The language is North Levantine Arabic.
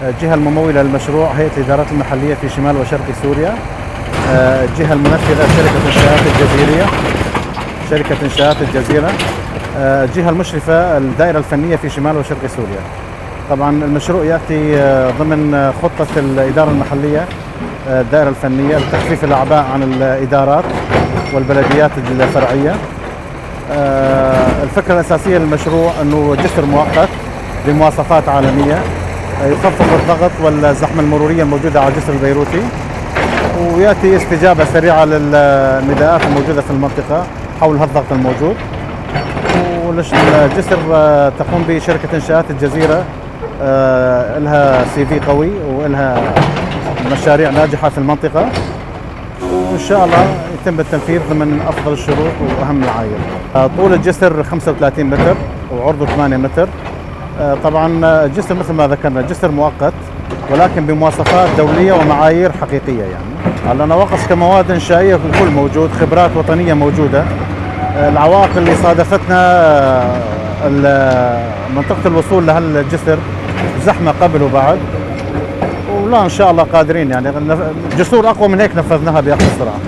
الجهة الممولة للمشروع هيئة الإدارات المحلية في شمال وشرق سوريا. الجهة المنفذة شركة إنشاءات الجزيرية، شركة إنشاءات الجزيرة. الجهة المشرفة الدائرة الفنية في شمال وشرق سوريا. طبعا المشروع يأتي ضمن خطة الإدارة المحلية، الدائرة الفنية، لتخفيف الأعباء عن الإدارات والبلديات الفرعية. الفكرة الأساسية للمشروع أنه جسر مؤقت بمواصفات عالمية يخفف الضغط والزحمة المرورية الموجودة على الجسر البيروتي، ويأتي استجابة سريعة للنداءات الموجودة في المنطقة حول هالضغط الموجود. والجسر تقوم به شركة إنشاءات الجزيرة، لها CV قوي ولها مشاريع ناجحة في المنطقة، وإن شاء الله يتم التنفيذ ضمن أفضل الشروط وأهم المعايير. طول الجسر 35 متر وعرضه 8 متر. طبعا الجسر مثل ما ذكرنا جسر مؤقت، ولكن بمواصفات دولية ومعايير حقيقية. يعني على نواقص كمواد إنشائية الكل موجود، خبرات وطنية موجودة. العوائق اللي صادفتنا منطقة الوصول لهالجسر زحمة قبل وبعد، ولا إن شاء الله قادرين، يعني جسور أقوى من هيك نفذناها بأقصى سرعة.